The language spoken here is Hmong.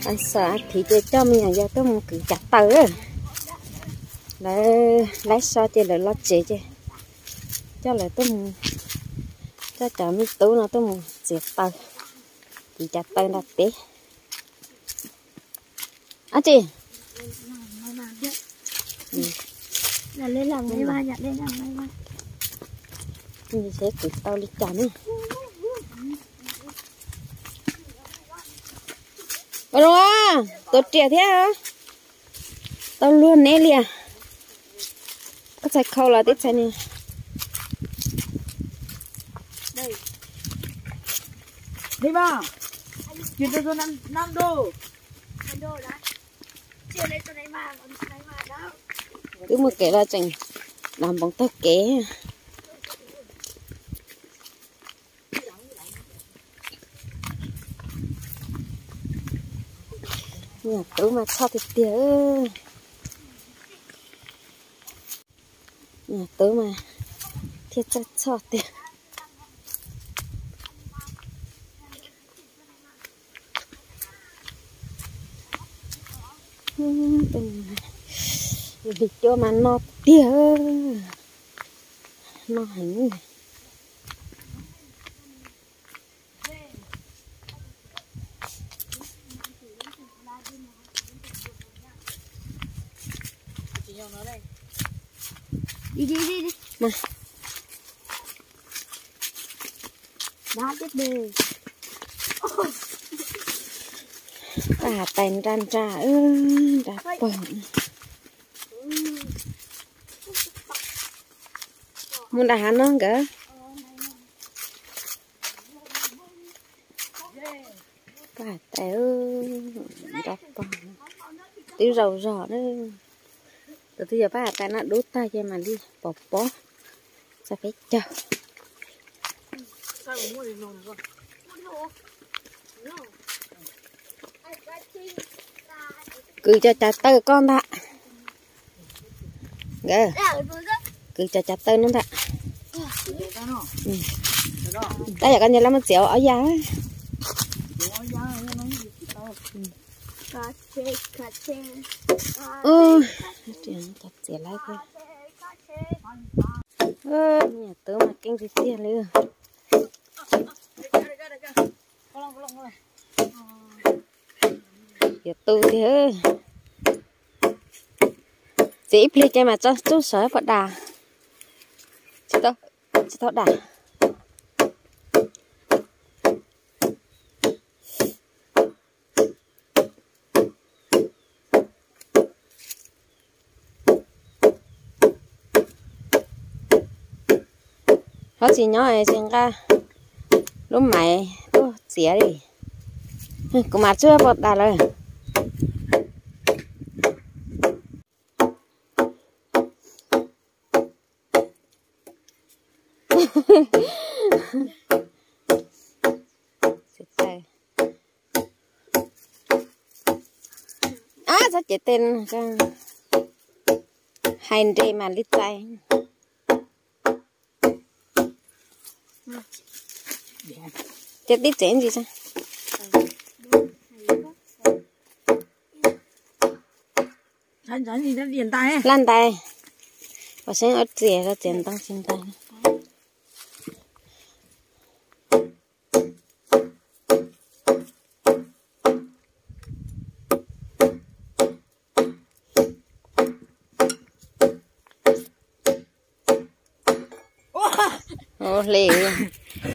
Xav thiv ces coj me nyuam yaus tuaj mus kwv cav taws. Lawv laib so ces lawv los tsev ces coj lawv tuaj mus, coj cov me tub no tuaj mus txiav taws, kwv cav taws nram teb. Ab tsi, seb kwv tau li cas ne. Ua, tuav riam thiab, tau luag neb li. Koj txhais khau los tib txhais ni. Twb muaj kev los tseem dav npoov taug kev. Nyuam tub mas txhoj tiag tiag. Nyuam tub mas thiaj txawj txhoj tiag. Yus hli cuab mas no tiag, no heev. Paj has tais nra nra, nra pog. Mus nram hav no nkawd. Paj has tais nra pog, twb zaus zog na. Tus twg yog paj has tais no dub tag ces mam li pov pob txog peb caug. Kwv cov cav taw koj ntag. Kwv cov cav taw no ntag. Tab yog koj nce laj muab txiav ob yas. Txiav lawm. Niam tub mas keej tiag tiag li. Yuav tu tiag. Txiav ib pliag ces mas tso tsuj sawv pov dam. Tsis tau dam. Hov tsis nyob es tsis nqa lub maiv tuaj txiav li. Kuv mas tsuag pov dam lawm. Ab, txhob cev tes, hais nres mam li txais. Ces tib tsev ntsis. Laj ntais. Pom seeb ua txias, txias ntoo tsis ntais. Hle,